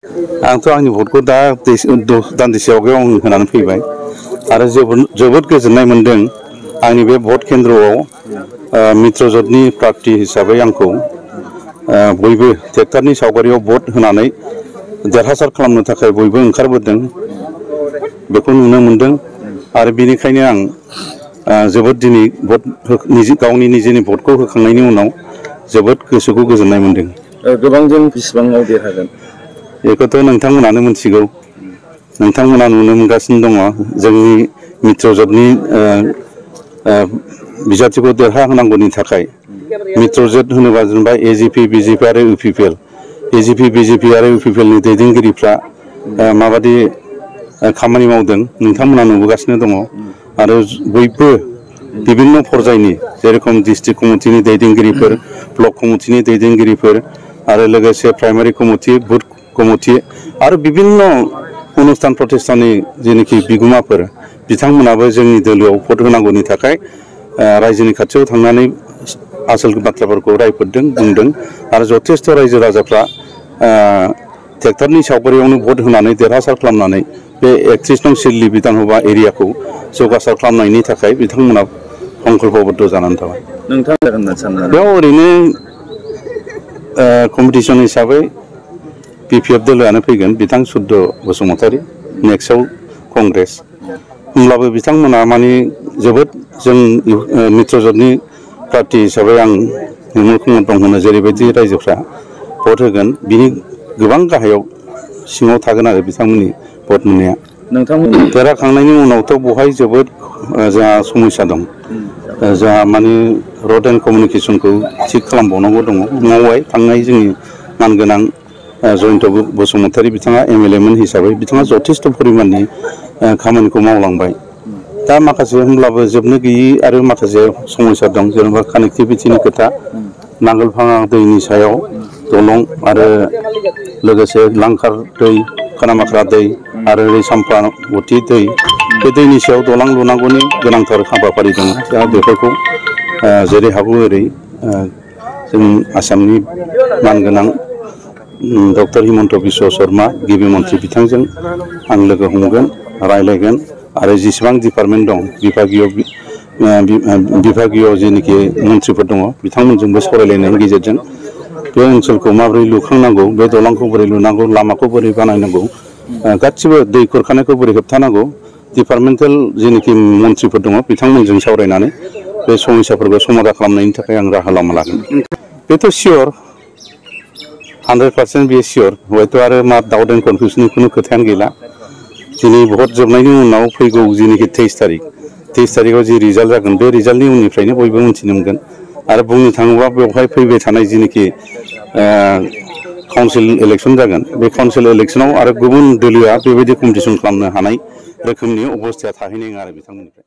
आंथ' आंनि भटखौ दा दान्दिसे आवगायाव आं होनानै फैबाय आरो जोबोद गोजोननाय मोनदों। आंनि बे भट केन्द्रआव मित्रजोतनि प्रार्थी हिसाबै आंखौ बयबो ट्रेक्टरनि सावगारियाव भट होनानै देरहासार खालामनो थाखाय बयबो ओंखारबोदों बेखौ नुनो मोनदों आरो बेनिखायनो आं जोबोद दिनै भट गावनि निजेनि भटखौ होखांनायनि उनाव जोबोद गोसोखौ गोजोननाय मोनदों। गोबांजों बेसेबाङाव देरहागोन बेखौथ' नोंथांमोनानो मिथिगौ। नोंथांमोना नुनो मोनगासिनो दङ जोंनि मित्रजोतनि बिजाथिखौ देरहाहोनांगौनि थाखाय मित्रजोत होनोबा जेनेबा एजिपि बिजेपि आरो इउपिपिएल एजिपि बिजेपि आरो इउपिपिएलनि दैदेनगिरिफ्रा माबादि खामानि मावदों नोंथांमोना नुबोगासिनो दङ आरो बयबो बिभिन्न पर्यायनि जेरखम डिस्ट्रिक्ट कमिटिनि दैदेनगिरिफोर ब्लक कमिटिनि दैदेनगिरिफोर आरो लोगोसे प्राइमारि कमिटि बुथ कमिटि आरो बिभिन्न अनुस्थान प्रतिष्ठाननि जेनेखि बिगोमाफोर बिथांमोनाबो जोंनि दोलोआव भट होनांगौनि थाखाय रायजोनि खाथियाव थांनानै आसोल बाथ्राफोरखौ रायफोरदों बुंदों आरो जथेस्थ' रायजो राजाफ्रा ट्रेक्टरनि सावगारियावनो भट होनानै देरहासार खालामनानै बे 31 नं सिडली विधानसभा एरियाखौ जौगासार खालामनायनि थाखाय बिथांमोना संकल्पबद्ध जानानै थाबाय। बेयाव ओरैनो कम्पिटिसन हिसाबै बिपिएफ दोलोआनो फैगोन बिथां सुद्द बसुमतारी नेक्स्टआव कंग्रेस होमब्लाबो बिथांमोना माने जोबोद जों मित्रजोतनि पार्टी हिसाबै आं निमल कुमार ब्रह्मनो जेरैबायदि रायजोफ्रा भट होगोन बिनि गोबां गाहायाव सिङाव थागोन आरो बिथांमोननि भट मोननाया। देरहाखांनायनि उनावथ' बहाय जोबोद जोंहा समस्या दं। जोंहा माने रड एन्ड कमिउनिकेसनखौ थिग खालामबावनांगौ दङ। मावबाय थांनाय जोंनि मानगोनां जयन्त बसुमतारी बिथाङा एमएलए मोन हिसाबै बिथाङा जथेस्थ' परिमाननि खामानिखौ मावलांबाय। दा माखासे होमब्लाबो जोबनो गैयि आरो माखासे समस्या दं जेनेबा कानेक्टिभिटिनि खोथा नांगोलफाङा दैनि सायाव दलं आरो लोगोसे लांखार दै खानामाख्रा दै आरो ओरै साम्पावथि दै बे दैनि सायाव दलां लुनांगौनि गोनांथार हाबाफारि दङ। दा बेफोरखौ जेरै हागौ ओरै जों आसामनि मानगोनां डक्टर हिमन्त बिश्व शर्मा गिबि मन्थ्रि बिथांजों आं लोगो हमगोन रायलायगोन आरो जेसेबां डिपार्टमेन्ट दं बिभागीय जेनेखि मन्थ्रिफोर दङ बिथांमोनजोंबो सावरायलायनायनि गेजेरजों बे ओनसोलखौ माबोरै लुखांनांगौ बे दलांखौ बोरै लुनांगौ लामाखौ बोरै बानायनांगौ गासिबो दै खुरखानायखौ बोरै होबथानांगौ डिपार्टमेन्टेल जेनेखि मन्थ्रिफोर दङ बिथांमोनजों सावरायनानै बे समस्याफोरखौ समाधान खालामनायनि थाखाय आं राहा लामा लागोन। बेथ' सियर 100% बे सियर हयथ' आरो मा डाउट एन्ड कनफिउसननि खुनु खोथायानो गैला। दिनै भट जोबनायनि उनाव फैगौ जेनेखि 23 तारिखआव जि रिजाल्ट जागोन बे रिजाल्टनि उननिफ्रायनो बयबो मिथिनो मोनगोन आरो बुंनो थाङोब्ला बेवहाय फैबाय थानाय जेनेखि काउन्सिल इलेक्सन जागोन बे काउन्सिल इलेक्सनाव आरो गुबुन दोलोआ बेबायदि कम्पिटिसन खालामनो हानाय रोखोमनि अबस्थाया थाहैनाय नङा आरो बिथांमोननिफ्राय।